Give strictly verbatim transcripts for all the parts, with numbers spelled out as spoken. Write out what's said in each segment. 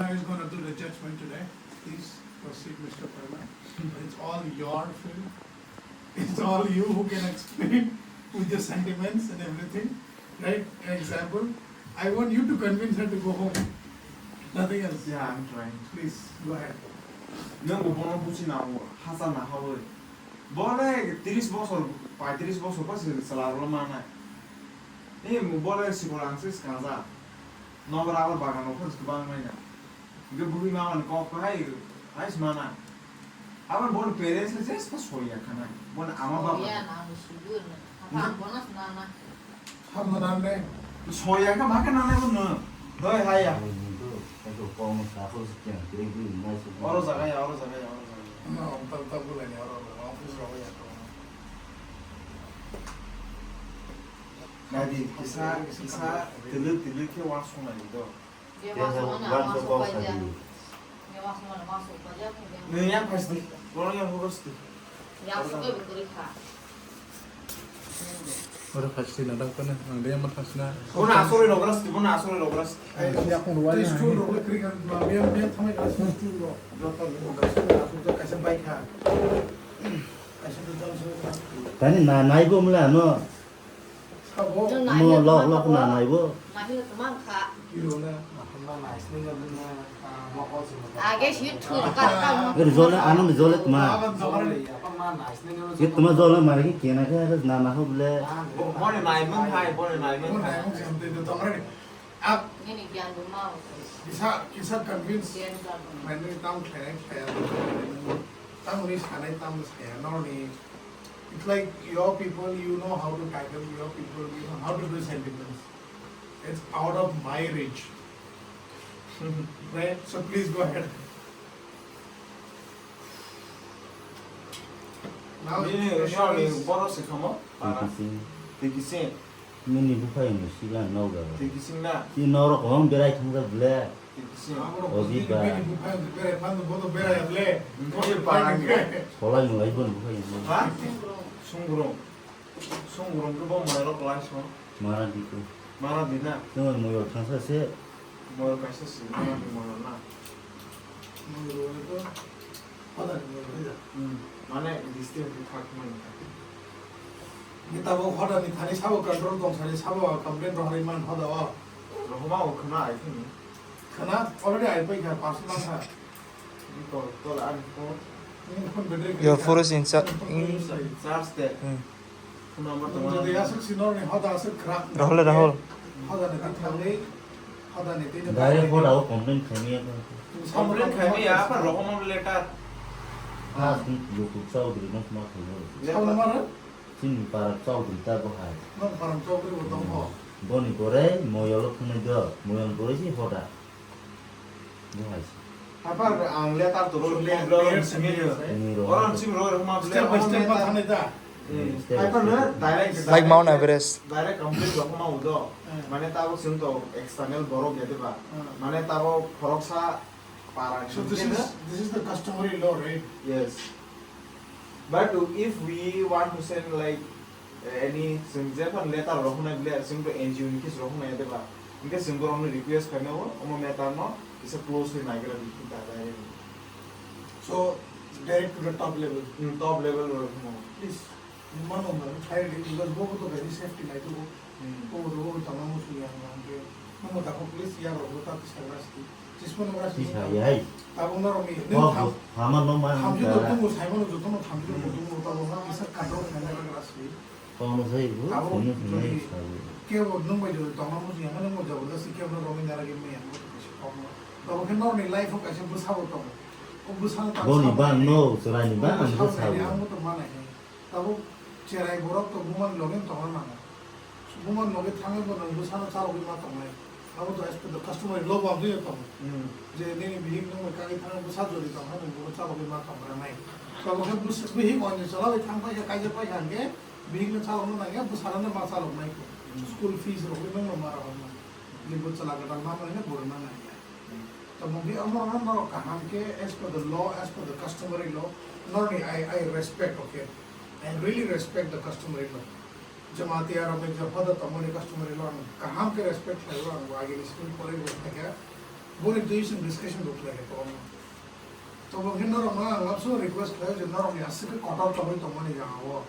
Who is gonna do the judgment today? Please proceed, Mister Parman. It's all your field. It's all you who can explain with your sentiments and everything, right? An example. I want you to convince her to go home. Nothing else. Yeah, I'm trying. Please, go ahead. Nwng bo bono buchi na o, hasa na hawi. Bo le tris bosor, paitris bosor pa se chwla rwla mana. Ni bo le sikol ang se skanja. Nogo rubber bagan rok phano kwbang mai na. Hwnkhe bwrwi mama ni kok hai, hai se mana. Abo boni parents le jespa soya khana. Boni ama baba. Soya na, ang sudu na. Apa ang bono sna na. Hamna nang dai. Soya kha ma kha nang nai bono. Doi haya. Oro jaga ya, oro jaga ya, oro jaga ya. No, tal tal bulai ni oro, office oro ya. Nadi, kisa, kisa, tulu, tulu khe wansuk nai do. Nini yang pasti, orang yang fokus tu. Oro pasti na dang kone, ang dia yang pasti na. Bona asori logras tu, bona asori logras. Ai, ya kong ruwai. Stu ro kri kan, ma, biar, biar thamai kan stu ro. Joto ni ro, stu ro, stu ro, kaisa bai kha. Kaisa tu jam so. Tani na nai bo mla no. Sabo. Mo lok lok na nai bo. Nai hino tma kha. Kiro na, ma hamna nai sning na na. Age si thur ka ka. Ri jole ano ni jole tma. Ye tma jole mari ki kena ke na na ho ble. Bone nai mang hai, bone nai mang hai. Nini gyan bo ma. Kisa, kisa convince. Gyan ka bo. Mane tam khlai, khlai. Tam ni sanai, tam saya, no ni. It's like your people, you know how to tackle your people, you know how to do sentiments. It's out of my reach. Right? So please go ahead. Now, nini, nini, bono se kamo? Para. Tiki sing. Tiki sing. Nini buphai ni siga noga. Tiki sing na. Si norok hong berai thangda ble. Tiki sing. Abo Oji bini ba. Bini buphai ni berai phan bono berai ble. Nini para ni. Solai no lai boni buphai ni. Ha? Sungrung. Sungrung ke bo mai rok lai so. Mara di ko. Mara di na. Tengok moyo thangsa se. Moyo kaisa si, mara di moyo na. Moyo ko. Hoda ni moyo hoda. Hmm. Mane district ni thak mani. Ni tabo hoda ni thani sabo control tong sani sabo complaint rohori man hoda o. Rohoma o khna ai thini. Khna already ai pai kha personal kha. Ni ko, ko ani ko. Ni phone battery. Your phone is in cha-, in charge te. Hmm. Phone number to. Jodi aswk si norni hoda aswk khrak. Rahul, Rahul. Hoda ni thangwi, hoda ni tini. Direct hoda o complaint khaimaya. Complaint khaimaya, apa rohom letter. Ah, YouTube Chaudhary no ma khayo. Sabo mara? Chini para Chaudhary ta bo hai. No para Chaudhary bo tong ho. Boni gore moyolo thunai do, moyol gore si hoda. Bo hai si. Hapar ang letter to rohor le, le, le, simi le. Ni ro. Orang simi rohor ma step by step ma thane da. Hmm. Step by step. Hapar le direct, like Mount Everest. Direct complete rohor ma udo. Hmm. Mane tabo sing to external borok ya de ba. Hmm. Mane tabo khoroksa para. So this is, this is the customary law, right? Yes. But if we want to send like any, chwng jephano letter rok hwnai ble, chwng to N G O ni case rok hwnai de ba. Hwnkhe chwng borokno request khainai o, omo matter no kisa closely naigra di khinta direct. So, direct to the top level. Hmm, top level rok hwno. Please, mano man, try di, because bo to very safety nai to. Hmm. Bo to bo tama mo suya hwnkhe. Namo ta ko please ya rok ta kisa gra sti. Chismo no gra sti. Kisa ya hai. Tabuk norok ni. Bo tham-, bo hama no man. Thamjwk no tungo, saimano jotono thamjwk no tungo, tabuk no kisa control khainai gra sti. Kono sai bo, abo phone phone jodi sabo. Kebo nwng bai jodi tongna muchung ya, nwng bo jabardasti kebo no romwi narwgwi manya, bo to kaisa kokno. Tabo khe norokni life o kaisa bwsabo tongo. O bwsano ta boni sabo bang nai. No, chwraini bang ang bwsabo nai, ang bo to manai hai. Tabo cherai borok to bumani loge tongna nango. Bumani loge thangwi bo nwng bwsano chalogwi ma tongnai. Abo to as per the customary law bo ang twi tongo. Hmm. Je nini bihik nwng bai kagwi thangwi bwsa jodi tongkha nwng bono chalogwi ma tongna nai. Tabo khe bwsa-, bihik oni chalogwi thang paikha, kaijak paikha hwnkhe, bihikno chalokna nangya, bwsarokno ma chaloknai kho. Hmm. School fees rokno nwngno ma rohorna. Je bwchwla kwtal ma manwi no bo rwna nangya. Hmm. Tamo khe omo rokno norok kaham khe as per the law, as per the customary law, norni I, I respect, okay? I really respect the customary law. Jamatia rok bai je hoda tongmani customary law ang kaham khe respect khlai o, ang bo agini school college rok thangkha. Boni twi chwng discussion bo khlai kha kwbangma. Tobok khe norokno ang labso request khlaio je norokni aswk khe kotor tongwi tongmani jagao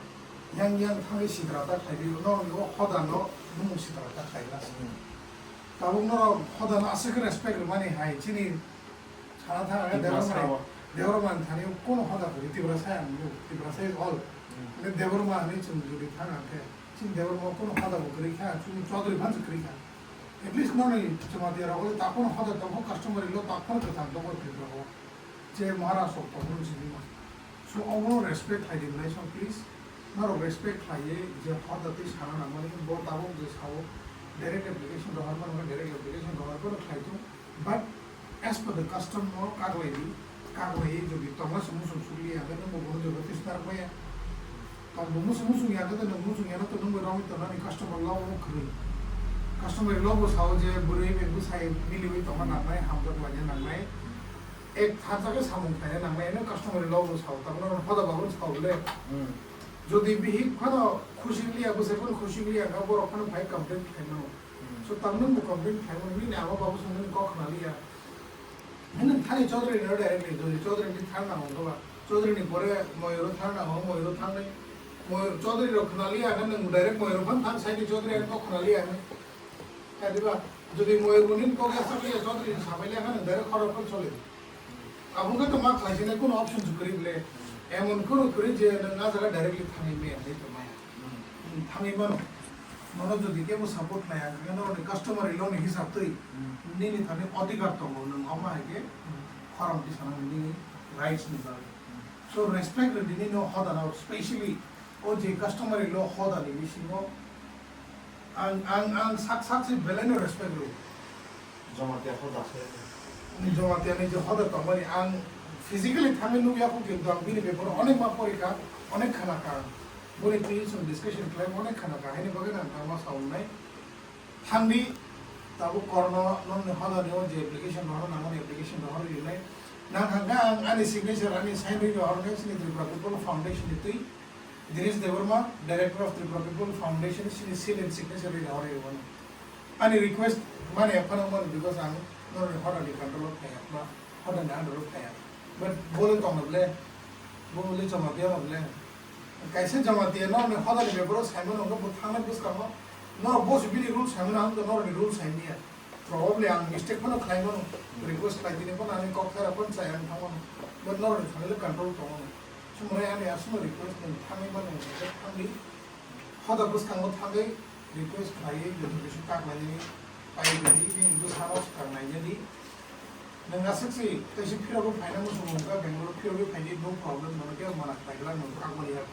yang yang thangwi sidra ta khlai di, norokni o hodano bumung sidra ta khlai na sini. Tabuk norok hodano aswk khe respect rwmani hai chini sana thang khe Tiprasa Debbarma o. Debbarma ni thani kono hoda kwrwi Tiprasa ang nukgo, Tiprasa is all. Hmm. Hwnkhe Debbarma hinwi chwng jodi thang khe chini Debbarma kono hoda bo kwrwi kha, chini Chaudhary phan se kwrwi kha. At least norokni Jamatia rok ta kono hoda tongo, customary law ta kono kwthang tongo Tripura o. Je Maharaj rok tongo sini ma. So obono respect khlai di belai song please. Norok respect khlaiwi je hoda twi sana nangmani bo tabuk je sao direct application rohor mano direct application rohor bono khlai thung. But as per the custom no kaglai di, kaglai jodi tongo se musung sukli ya, then bo bono jodi twi snar maya. Tong bo musung musung ya, then nwng musung ya, to nwng bo rong to nani customer lo bo kwrwi. Customer lo bo sao je bwrwi bai bwsai miliwi tongma nangnai, hamjak laina nangnai. Ek tharsa khe samung khaina nangnai, eno customer lo bo sao, tamo no hoda ba bo sao le. Hmm. Jodi bihik phano khusi liya, bwsai phano khusi liya, wngkha borok phano phai complain khlai mano. Hmm. So, tamni bo complain khlai mano, nini ama babu song nini kok khna liya. Nini thani Chaudhary ni directly, jodi Chaudhary ni thang na hwnba, Chaudhary ni pore Moyur thang na hwn, Moyur thang nai. Moyur Chaudhary rok khna liya, nang direct Moyur phan thang, sai ni Chaudhary ang kok khna liya. Kadiba, jodi Moyur bo nini kok ya sak liya, Chaudhary ni sabai liya, nang direct khorok phan chole. Abo wngkha to ma khlai sinai kuno option se kwrwi ble. Emon kuno kwrwi je nwng a jaga directly thangwi maya, hinwi tong maya. Hmm. Thangwi mano. Nono jodi kebo support khlai ya, hwnkhe norokni customary law ni hisab twi Hmm. nini thani odhikar tongo, nwng omo hai khe Hmm. khorang tisana nini rights ni bagwi. Hmm. So respect rwdi nini o hoda no, specially o je customary law hoda ni bisingo ang, ang, ang sak sak se belai no respect rw. Jamatia hoda se. Ni Jamatia ni je hoda tongmani ang physically thangwi nukya kho, kintu ang bini beparo onek ma porikha, onek khana kha. Boni twi chwng discussion khlai onek khana kha, haini bagwi ang tamo sa wngnai. Thangdi, tabuk korno nokni hoda ni o je application rohor nangmani application rohor rinai. Nang thangkha ang ani signature, ani sign ri rohor khe chini Tripura People Foundation ni twi. Dinesh Debbarma, Director of Tripura People Foundation, chini seal and signature ri rohor ri mano. Ani request mani ephano mano because ang norni hoda ni control o phaiya, ba hoda ni under o phaiya. But bole tongna ble, bo bole Jamatia no ble. Kaisa Jamatia no ni hoda ni beparo saimano no bo thangna bwskango. No bo se bini rule saimano ang norni rule saimya. Probably ang mistake phano khlai mano, request khlai tini phano ani kok thara phano chaya wng thang mano, but norokni thani le control tong mano. Sumrai ani aswkno request nwng thangwi mano, hwnkhe thangdi. Hoda bwskango thangwi request khlaiwi joto kisa kak lainani pai di, nini bwsano swkang nainani. Nwng aswk se kaisa phirogwi phaina muchungo wngkha, Bangalore phirogwi phaidi, no problem, nono kebo mana khlai glak, nwng kak mani ya.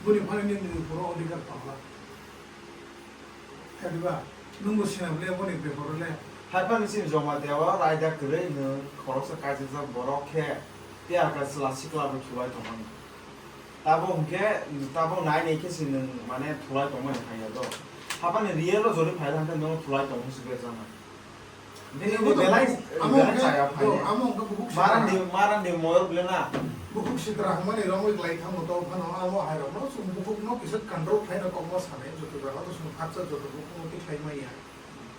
Boni phano nini puro odhikar tong glak. Kadiba, nwng bo sina ble boni beparo le. Haiphano chini Jamatia o raida kwrwi nwng khoroksa kaisajak borok khe tiyar kha chwla sikla bo thulai tongmani. Tabuk hwnkhe, tabuk nai nai khe se nwng mane thulai tongmani phaiya do. Haphani real o jodi phai hwnkhe nwng thulai tongmani se berjaknai. Bini Abo to belai, bukhuk, amo belai hwnkhe, chaya do, phai. Amo hwnkhe bukhuk sitra. Marandi, marandi moyor ble na. Bukhuk sitra hwnmani romwi klai thango to phano amo hai rokno chwng bukhukno kisa control khlaina kokma sanai, joto jaga to chwng hakcha joto bukhukno tikhlai manya.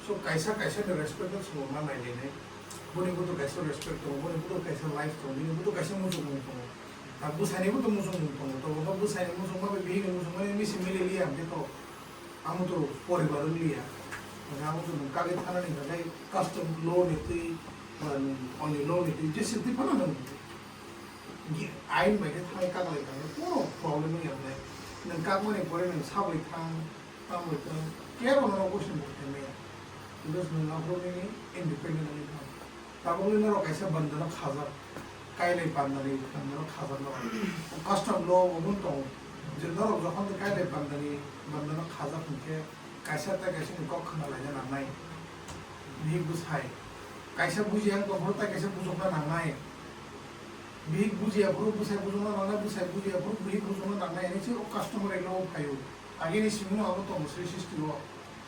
So kaisa kaisa ni respect no chwng ma nai lainai. Boni buto kaisa respect tongo, boni buto kaisa life tongo, bini buto kaisa muchungmung tongo. Ta bwsani buto muchungmung tongo, to bo bwsani muchungma bai bihikni muchungmani misi mili liya hwnkhe to. Amo to poribar wng liya. Hwnkhe amo to nwng kagwi thanani hwnkhe custom law ni twi, ba nwng onyo law ni twi, jesa twi phano nwng gi-, ain bai khe thangwi kaglai thangwi kuno problem wng ya hwnkhe. Nwng kakmani pore nwng sabai thang, tambai thang, kebo nono question bo khlai maya. Because nwng aphuru nini independent wngwi thang. Tabukni norok kaisa bandano khajak, kailai bandani bandano khajak norok. Custom law obo wng tongo. Je norok jokhon tei kailai bandani bandano khajak hwnkhe kaisa tei kaisa ni kok khna laina nangnai. Bihik bwsai. Kaisa bujiya wng tongphuru tei kaisa bujokna nangnai. Bihik bujiya phuru bwsai bujokna nangnai, bwsai bujiya phuru bihik bujokna nangnai hinwi se o customary law o phaio. Agini simi no abo tongo sri sristi o.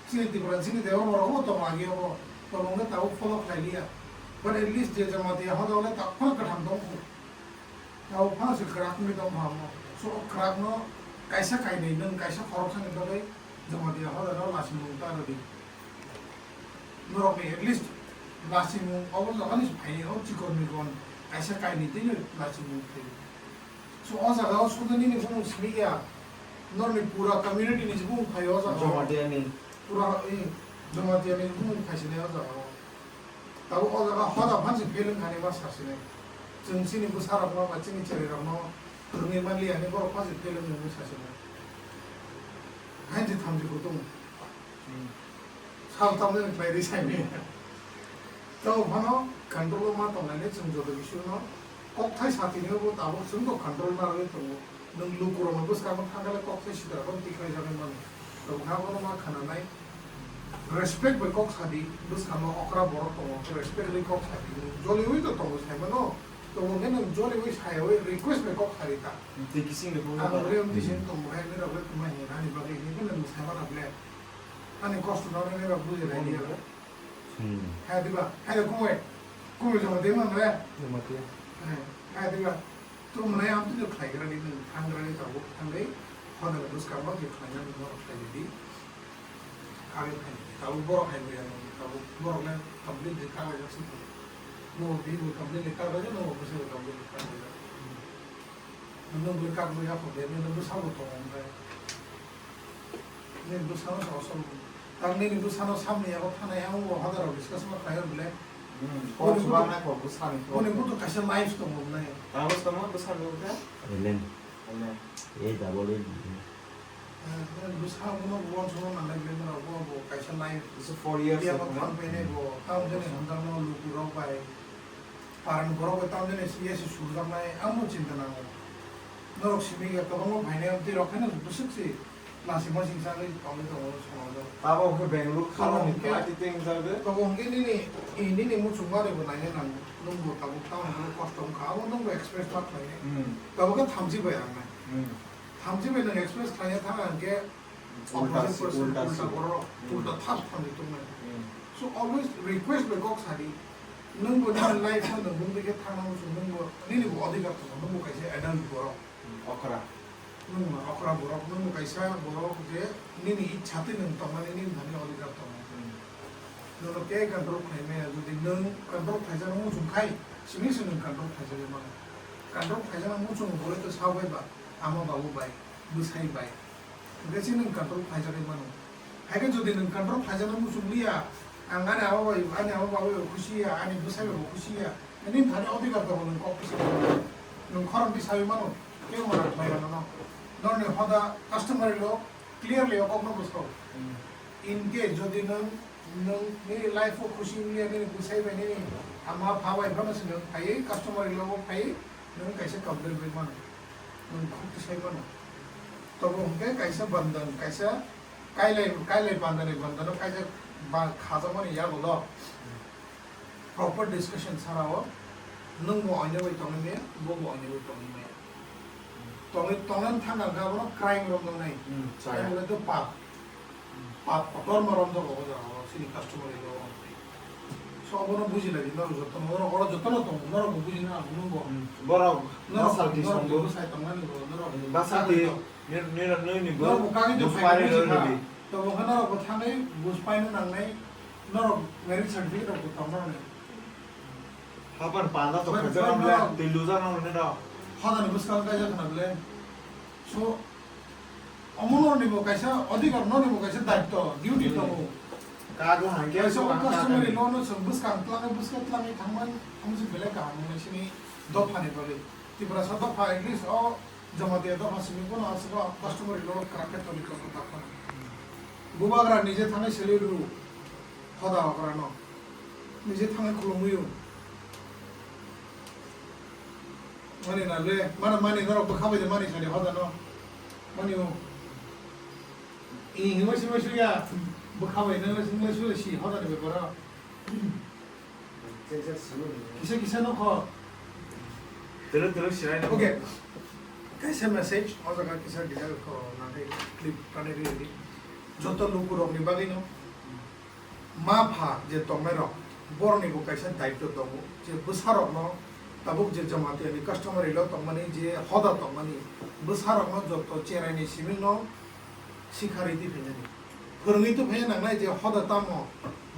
Chini Tripura, chini Debbarma rok bo tongo agi obo, tongmung no tabuk follow khlai liya. But at least je Jamatia hoda le tabuk phano kwthang tong kho. Tabuk phano se kwrak wngwi tong kha omo. So o kwrak no kaisa kainwi nwng kaisa khoroksa ni bagwi Jamatia hoda no lachimung ta rwdi. Norok ni at least Lachimung obo jaga ni phaini o chikon mikon kaisa kainwi twi no lachimung phaio. So o jaga o sudhu nini bumung simi ya, norni pura community ni bumung phaio o jaga o. Jamatia ni. Pura, eh, Jamatia ni bumung phaisinai o jaga o. Tabuk o jaga hoda phansi fail wngkha hinwi ma sasinai. Chwng chini bwsarokno ba chini cherairokno phwrwngwi manliya hinwi borok phansi fail wngwi sasinai. Hainsi thamchi kutung. Hmm. Sal tamjani khlai ri saimanya. Tabuk phano control o ma tonglainai chwng joto bisingno kokthai satini bo tabuk chwngno control narwgwi tongo. Nwng lukurokno bwskango thangkhe kok tei sitra kok tikhlai jagwi mano. Tongkha abono ma khwnanai. Respect bai kok sadi, bwskango okra borok tongo, respect bai kok sadi. Nwng joliui to tongo saimano. Tongo khe nwng joliui saiwi request bai kok sadi ta. Tei kising de phone Ang kha. Rem di sing tongo hai nirok le tuma hin ani bagwi hin khe nwng saimano ble. Ani kosto no nirok bujilai di. Hmm. Hai diba, hai kumui, kumui joma de man re. Joma de. Hai, hai diba. Tumnai amtwino khlaigrani nwng thangrani tabuk thangwi hodani bwskango je khlainani norok khlai di. Aboni phaini tabuk borok hai buya nang tabuk borokno complete je kaglaijak se. Nwng bibo complete je kaglaijak, nwng bwsaibo complete je kaglaijak. Nwng bwrwi kaglaijak kho de, nwng bwsabo tongo hwnkhai. Nini bwsano sa osol. Tang nini bwsano samni yago thanai ang bo hadarok discuss ma khlai hwnle. Hmm, kok bwsani bwsani kok. Boni buto kaisa life tongo nai. Tabo tamo bwsani kok khe? Elen. Elen. A double N. Eh, bwsa bono bo uansukna nangnai bwle norok bo, bo kaisa life. Bwsa four years. Yago tong thang painai bo. Tamo jani hamjakno lukurok bai. Paran borok bai tamo jani S S C surjaknai, amo chinta nango. Norok simi ya kwbangma phainai, amtwi rok haino bwswk se lachima singsa wngwi tongwi tongo, songwjak. Abo hwnkhe Bangalore khalani Abo hwnkhe, party tei wngjak de. Abo hwnkhe nini, nini muchungmani bo naina nango. Nwng bo tabuk tamo hwnkhe kosto wngkha, abo nwng bo express ma khlainai. Hmm. Tabuk khe thamchi bai ang nai. Hmm. Thamchi bai nwng express khlaina thang ang khe Ulta opposite si, person, ulta ulta si. Borok, hmm, ulta thap thangwi tongnai. Hmm. So always request bai kok sadi, nwng bo nini life no nwng bumtwi khe thangna muchung, nwng bo nini bo adhikar tongo, nwng bo kaisa adult borok. Hmm, okra. Nwng bo okra borok, nwng bo kaisa borok je nini ichha twi nwng tongmani nini thani adhikar tongo. Hmm. Nwng no khe control khlai maya, jodi nwng control khlaijakna muchung khai, simi se nwng control khlaijagwi mano. Control khlaijakna muchung bo le to sa bai ba, ama babu bai, bwsai bai. Hwnkhe chini nwng control khlaijagwi mano. Haikhe jodi nwng control khlaijaknai muchung liya, ang ani ama bai, ani ama babai bai khusi ya, ani bwsai bai bo khusi ya, nini thani odhikar tongo nwng kok tisai, nwng khorang tisaiwi mano, kebo mano khlai mano no. Norni hoda customary law clearly o kokno bwsao. Hmm. In case jodi nwng, nwng nini life o khusi wngya, nini bwsai bai nini ama pha bai phano se nwng phaiwi customary law o phaiwi nwng kaisa complaint bai mano. Nwng khuk tisai mano. Tobo hwnkhe kaisa bandhan, kaisa kailai, kailai bandhani bandhano kaisa ba khajakmani yagulo proper discussion sarao nwng bo oino bai tongwi maya, bo bo oino bai tongwi maya. Tongwi, tongna thang kha abono crime romjaknai. Hmm, chaya. Crime hwnkhe to pap. Pap kotorma romjago o jaga o, chini customary law o. So, obono bujilai di, norok jotono, norok oro jotono tongo, norok bo bujina nang nung bo. Hmm, borok norok, basalti norok songbo. Bo sai tongnani bo, norok. Hmm, basalti, kagwi tong. Nir-, nir-, nini bo norok bo kagwi tong, buspari phai rw bujikha. Nini. Tobo khe norok bo thangwi buspaino nangnai, norok marriage certificate rok bo tong norokni. Hapan panda to. Bai, khajak bai, nang le, norok. Twi lujak nang le norok. Hodani bwskango kaijak khna bwle. So, omo norni bo kaisa odhikar, norni bo kaisa daitto, duty tongo. Kago hangke kaisa o customary law no chwng bwskang twlangwi, bwskang twlangwi thangmani, omo se belai kaham wngnai chini dophani bagwi. Tiprasa dopha at least o Jamatia dopha simi bono aswk o customary law kwrak khe toni tongo takhwna. Bubagra nije thangwi selwi rw hoda okrano. Nije thangwi khulumwi o. Mani na le, mana mani norok bwkha bai de mani sadi hoda no. Mani o. I himai sima suya, bwkha bai nang le sima suya si hoda ni beparo. Kisa kisa no kho. Telo telo sirai no. Okay. Kaisa message, o jaga kisa gila kho, nanti clip kane ri ri. Joto lukurok ni bagwi no. Ma pha je tongnairok, borokni bo kaisa daitto tongo, je bwsarokno tabuk je Jamatia ni customary law tongmani, je hoda tongmani, bwsarokno joto cheraini simingno sikha rwi twi phainani. Phwrwngwi twi phaiya nangnai je hoda tamo,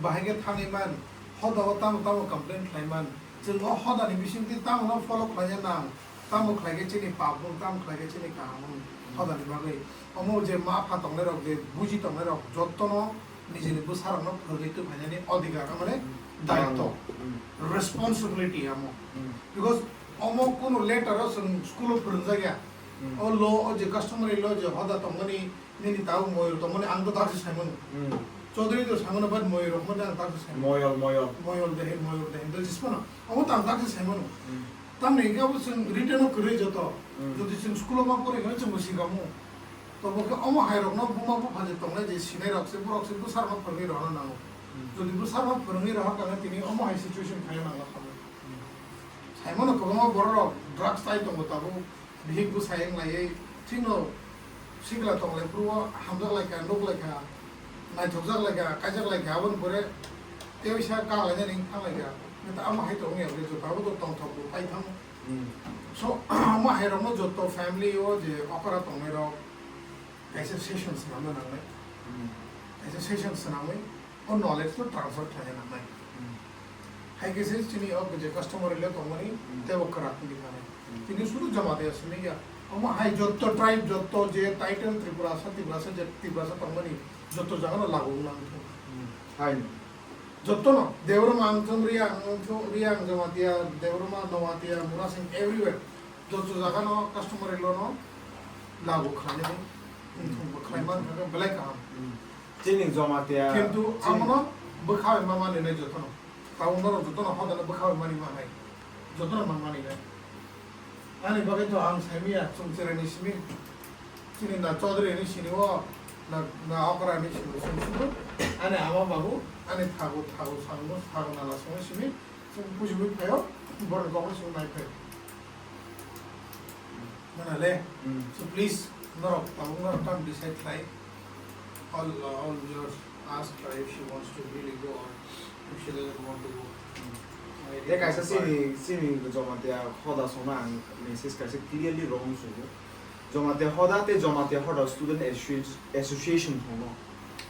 bahai khe thangwi man, Hoda o tamo tamo complain khlaiman, chwng o hoda ni bisingtwi tamo no follow khlaina nang, tamo khlai khe chini pap wng, tamo khlai khe chini kaham wng, hoda ni bagwi. Omo je ma pha tongnai rok, je buji tongnai rok, jotto no nijini bwsa rok no phwrwngwi twi phainani odhikar, mane daitto, responsibility amo. Because omo kunu letter o chwng school o phwrwngjak ya. O law, o je customary law je hoda tongmani, nini tabuk moyol tongmani ang to taksa saimano. Chaudhary to saimano, but moyol rok mani ang taksa saimano. Moyol, moyol. Moyol dehin, moyol dehin, to jismano. Omo to ang taksa saimano. Tamni hingke abo chwng written o kwrwi joto. Jodi chwng school o ma pore hino chwng bo sikamo. To bo khe omo hai rok no buma bupha je tongnai je sinai rok se borok se bwsarok no phwrwngwi rohorna nango. Jodi bwsarok no phwrwngwi rohor kha khe tini omo hai situation khaina nangla kha. Saimano kwbangma borok rok drugs tai tongo tabuk. Bihik bwsai wng laiwi, thikno sikla tong lai phuru o hamjak lai kha, nuk lai kha, naithokjak lai kha, kaijak lai kha, aboni pore tei waisa kak lainani wng thang lai kha. Neta amo hai tong ya bole joto abo to tongthok bo pai thango. So, amo hai rokno joto family o je okra tongnai rok kaisa session swnamna nangnai. Kaisa session swnamwi o knowledge no transfer khlaina nangnai. Hai khe se chini o je customary law tongmani tei bo kwrak wngwi thanai. Tini suru Jamatia simi ya. Omo hai jotto tribe, jotto je title Tripurasa, Tiprasa, je Tiprasa tongmani jotto jaga no lagu wngna wngthung. Hai no. Jotto no. Debroma ang thung, Riya ang thung, Riya ang Jamatia, Debroma, Noatia, Murasing, everywhere. Jotto jaga no customary law no lagu khlainani wngthung, bo khlai man kha belai kaham. Chini Jamatia, kintu chini amono bwkha bai ma mani nai jotono. Tabuk norok jotono hodano bwkha bai mani ma hai. Jotono ma mani nai. Ani bagwi to ang saimanya chwng chwraini simi. Chini na Chaudhary ni sini o, na, na okra ni sini o chwng sudu. Ani ama babu, ani thagu, thagu sango, thagu nala sango simi. Chwng bujigwi phaio, borok kok sung nai phai. Mana le? So please, norok tabuk norok tam decide khlai. All, all viewers ask her if she wants to really go or if she doesn't want to go. Tei kaisa chini, chini Jamatia hoda songno ang message kaisa clearly wrong sugo. Jamatia hoda tei Jamatia hoda student associ-, association songno.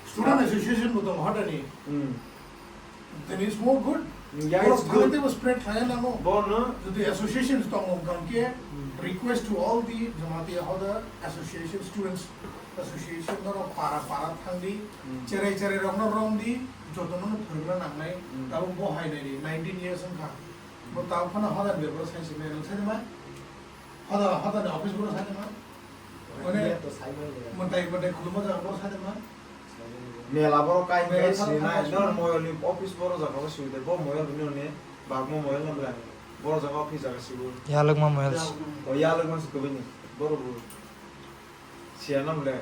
Student association bo tongo hodani. Then it's more good. Yeah, it's good. Borok thangatebo spread khlaiya nango. Bono. Jodi associations tongo, hwnkhe request to all the Jamatia Hoda Association, Students Association, norok para para thangdi, cherai cherai rokno romdi, jotono no phwrwngna nangnai. Tabuk bo hai naidi, nineteen years wngkha. Bo tabuk phano hoda ni beparo sai se maya, nwng sai ma? Hoda, hoda ni office boro sai ma? Mane, mwtai, mwtai khuluma jaga boro sai ma? Mela boro kai mela kai sini nai, nor moyol ni office boro jaga bo sini de, bo moyol ni ne, bagmo moyol na bla, boro jaga office jaga sibu. Yalwkma moyol. O yalwkma si kubini, boro bu. Siya na bla.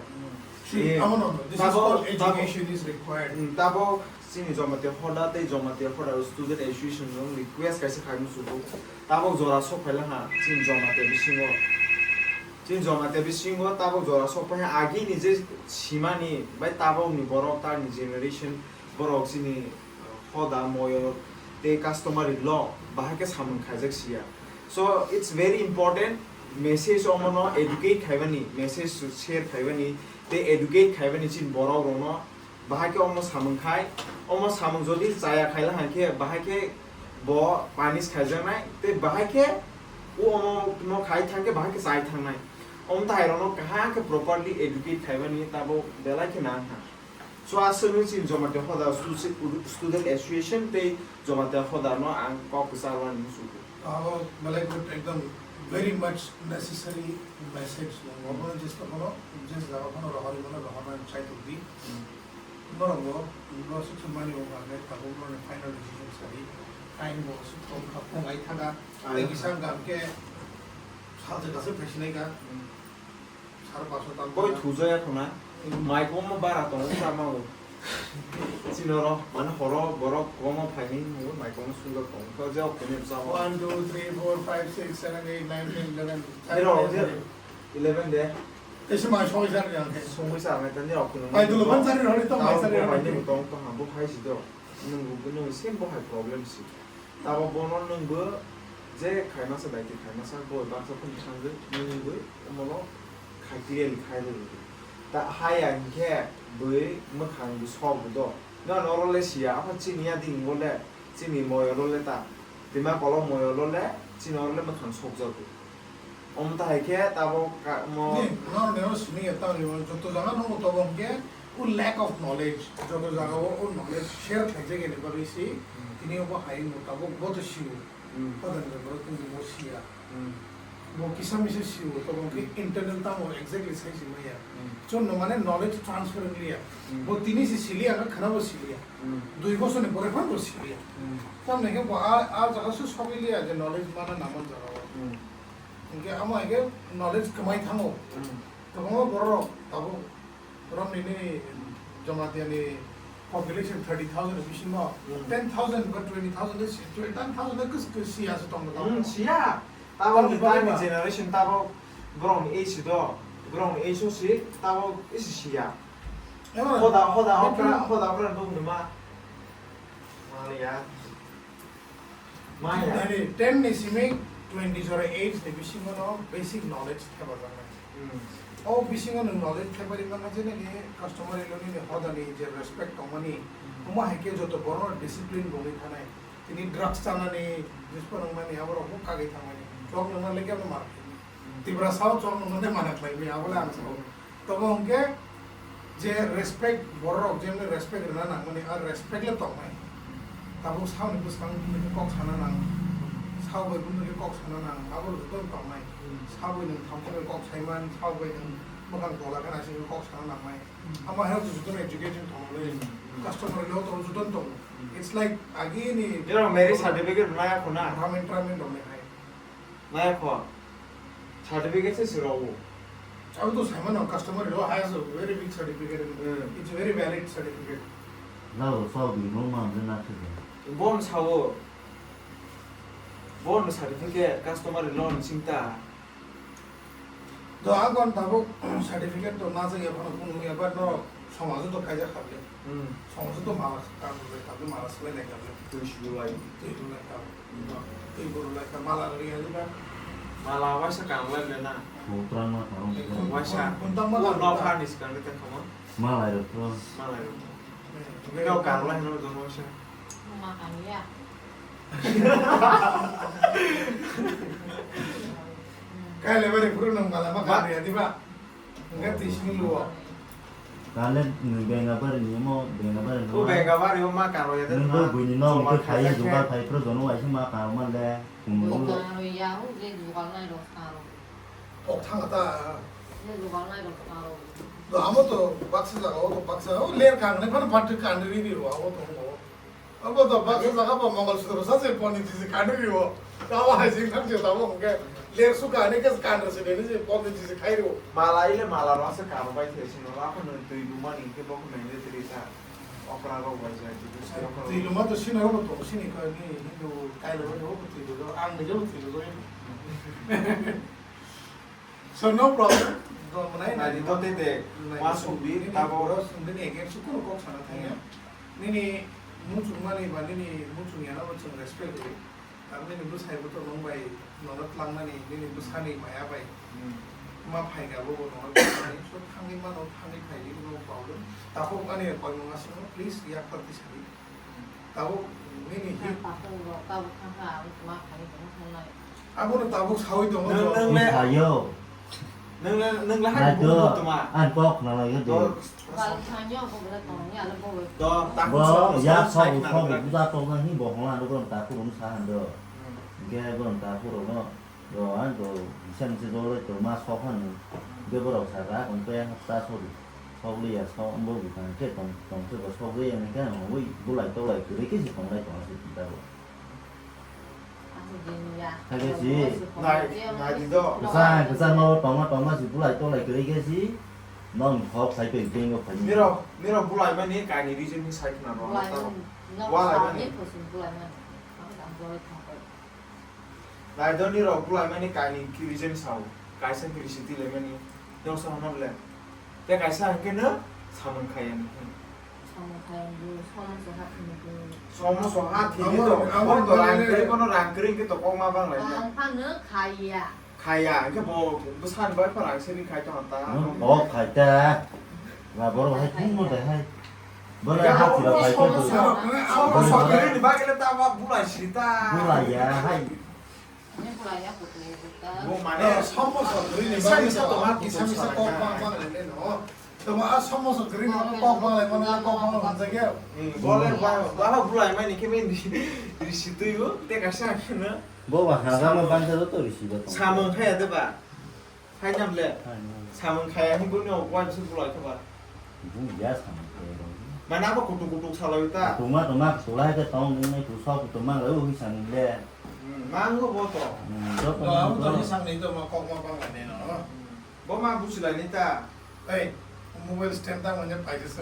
See, eh, amo no, no, this is called education is required. Tabo chini Jamatia Hoda tei Jamatia Hoda Student Association no request kaisa khai musugo. Tabo jora sok phaila ha, chini Jamatia bisingo. Chini Jamatia bisingo tabuk jora sok phai agini je simani bai tabukni borok tangni generation borok chini hoda moyol tei customary law bahai khe samung khaijak siya. So it's very important message omono educate khaibani, message share khaibani tei educate khaibani chini borok rokno. Bahai khe omo samung khai, omo samung jodi chaya khaila hai khe, bahai khe bo punish khaijaknai, tei bahai khe o omo no khai thang khe bahai khe chai thangnai. Omo tai rokno kaham khe properly educate khaimani tabo belai khe nang ha. So aswk wngwi chini Jamatia Hoda Stu-, Student Association tei Jamatia Hoda no ang kok kwcharo ani muchungo. Abo belai good, ekdom very much necessary message. Obono jesa phano, jesa jaga phano rohorwi mano, rohorna chai tongdi. Norok bo, bo suksa mani bo hwnba khe tabuk norokni final decision sadi. Time bo aswk kom kha, phung ai thaga. Ai tei kisa hwnba khe salsa kasa phaisinai kha. Sar paso tam koi thujaya khuna. Mai komo bara tongo sama bo. Chinoro, mane horo borok komo phaini, mai komo sungjak tongo. Khe je okhe ni bwskango. One, two, three, four, five, six, seven, eight, nine, ten, eleven. Eleven de. Tei se mai soi jar yang khe. Songwi sa mai tani rok kuno. Pai dulo ban sari rori to mai sari rori. Bai ni tong to hambo hai si do. Nung bu nung sim bo hai problem si. Tabo bono nung bu je khaimasa dai ti khaimasa bo baksa phun thangwi nung bu mono khai clearly khai do. Ta hai ang khe bui mwkhang bu sok bu do. No no role siya apa chini ya ding bole. Chini moyolo le ta, Dima Kolok moyolo le chini oro le mwthang sokjago. Omo ta hai khe tabok ka-, mo- Ni, no, neo sini ya tang yo, joto jaga no to bong ke, u lack of knowledge, joto jaga o, u knowledge share khlai jagani bagwi si, Hmm. tini obo hai no tabok bo to siu. Hmm. Hodan ni borok tong tong bo siya. Hmm. Bo kisa misa siu, to bong ke Hmm. internal tamo exactly sai si maya. Hmm. Chon no mane knowledge transfer liya. Hmm. Bo tini si siliya, ka khana bo siliya. Hmm. Dui bosor ni pore phan bo siliya. Hmm. Tamni khe bo a, a jaga su sogwi liya je knowledge mana naman jaga o. Hmm. Hinkhe amo hai khe knowledge kwmai thango. Hmm. Kwbangma borok tabuk borok nini Jamatia ni population thirty thousand ni bisingo Hmm. ten thousand ba twenty thousand de si, twenty thousand de kwchwk kwchwk si aswk tongma Hmm, tabuk. Siya. Tabuk Tabuk ni borok tani ba. Generation tabuk borok ni age do, borok ni age o si tabuk isi siya. Ema, Hoda, hoda, ema, okra, hoda, okra nuk numa. Maliya. Maya. Nani ten ni simi twenty jora age ni bisingo no basic knowledge thebajaknai. Hmm. O bisingo nwng knowledge thepari mangkha je nini customer ilo nini hodani je respect tongmani, Hmm. omo hai khe joto borok no discipline bongwi thanai. Tini drugs chanani, jispa nangmani, aborok bo kagwi thangmani. Chwng nangna lekhe abono mar khlaimani. Hmm. Tiprasa o chwng nangmani mana khlaimani, abo le ang sao. Hmm. Tobo hwnkhe je respect borok jemni respect rwna nangmani, a respect le tongnai. Tabuk saoni bwskango buini khe kok sana nang, sabo bai buini khe kok sana nang, abo joto tongnai. Hmm. Sabo bai nwng thamsa bai kok saiman, sabo bai nwng bwkhang tola khe naising kok sana nangnai. Hmm. Amo hai joto education tongnai, Hmm. customer le joto tongo. Hmm. It's like agini Jera marriage certificate naya khuna. Ramen tramen rok ni hai. Naya kho. Certificate se siro. Abo to saimano customary law has a very big certificate. Hmm. It's a very valid certificate. Nabo saw di no man de na thide. Bon sao. Bon certificate customary law ni singta. Do agon tabuk certificate to na jagya phano kunu ya but no somajo to kaijak kha bile. Hmm. Somajo to mala kam bai kha bile, mala swlai nai kha bile. Twi sulu lai. Twi rulai kha. Hmm. Twi bo rulai kha, mala rwi ya ba. Mala waisa kam lai le na. Sutrang ma tarong. Waisa. Kuntang ma. Oh, no tarong. Kha ni skang ni ta khama. Malai rok to. Malai rok. Hmm. Kau kam lai no don waisa. Ma kam ya. Kailaibari phuru nwng malama kanriya diba? Hwnkhe twi simi luo. Kale nwng Bengabari ni omo, Bengabari ni O omo. Bengabari o ma karo ya de Nwng ma. Bo buini no Joma wngkhe khaiya khaisa jugal khe. Phai phuru jono waisa ma karo man le. Nwng karo ya, o je jugal nai rok karo. Kok thang ta. Je jugal nai rok karo. Do amo to baksa jaga o to baksa o ler kang ne phano phatri kang ri ri ro amo to. Abo to baksa jaga ba Mongol Sutro sa se poni tisi kanu riwo. Tawa hai sing thang se tabo hwnkhe ler suka ani ke kan se deni se poni tisi khai riwo. Mala ile mala ro se karo bai the sino la ko no twi duma ni ke bok mende tri ta. Okra ro bai jai ti se okra. Twi duma to sino ro to sini ko ni Hindu kai lo ro ko twi ro ang ni jo twi ro. So no problem. Dol mwnai Nai di to te de, nai ma di song di, nini tabo. Boro song di ni against kunu kok sana thangya. Hmm. Nini muchung mani ba nini muchung yana bo chwng respect ri. Tar nini bwsai bo to nung bai nono tlang nani, nini bwsani maya bai. Hmm. Ma phai ga bo bo nono tlang nani. So thangwi mano, thangwi phai di no problem. Takhuk ani koi mung aswk no, please yak tar di sadi. Tabuk nini hit. Tabuk rok tabuk thang kha, ang ma phai tong thang nai. Abono tabuk sawi tongo. Nwng, nwng le, Sayo. Nwng le, nwng le hai Nai bung do, bung tuma. Ang kok na lai do. Do. Bal thang yo ko bla tong ya le bo. Do, tak Bo, so, ya so, so, so, so, buja tong na hi bo hong la do, ta ku rum sa han do. Hmm. Ge bo ta ku ro no. Ro, ang to, bisa misi jolai to ma sok hano. Hwnkhe borok sakha, hwnkhe hapta sori. Sok liya, sok wngbo bwkang khe tong, tong se bo sok liya hwnkhe ang wi bulai tolai kwrwi khe se tonglai tong se tita bo. Hake si. Nai, nai di do. Kwchang, kwchang no tongma, tongma si bulai tolai kwrwi khe si. Nong thok sai pe beng o phai. Nirok, nirok bulai mani kaini reason ni sai khna ro. Bulai mani, nong bulai sa mani. Ni phusun bulai mani. Ang dam bulai thang. Naidoni rok bulai mani kaini kirijen sao, kaisa kiri siti lemani, dok sa hwnna bole. Te kaisa hwnkhe no samung khaya ni. Samung khaya ni, somo soha thini ko. Somo soha thini to, Amo, amo, kono rang kwrwi, kono rang kwrwi hwnkhe to kokma bang lai. Ang phano khaya. Khaya, hwnkhe bo bwsani bai pha rang seri khai to hanta. Bo khai ta. Na bor hai thung mo dai hai. Bole hati rok bai khe bole. Somo sokri ni bagwi le ta ba bulai si ta. Bulai ya hai. Bo mane somo sokri ni bagwi sa to ma kisa misa kok bang bang le no. To ma somo sokri ni kok bang le mane kok bang bang jagya. Bole ba ba bulai mani khe men ri si twi bo te ka sa na. Bo ba ha ga ma bang sa to ri si ba. Samung kha ya de ba. Hai nam le. Hai nam. Samung khaya hi buni o wai bisu bulai kha ba. Bung ya samung khaya rong. Mana ba kutuk kutuk salai ta. Tuma tuma sulai ke tong ni nai tu sok tuma lai u hi sang le. Hmm, mangu bo to. Hmm, jok. To abo to hi sang ni to ma kok ma bang lai ne no. Bo ma busi lai ni ta. Ei, mobile stand ta manya paisa sa.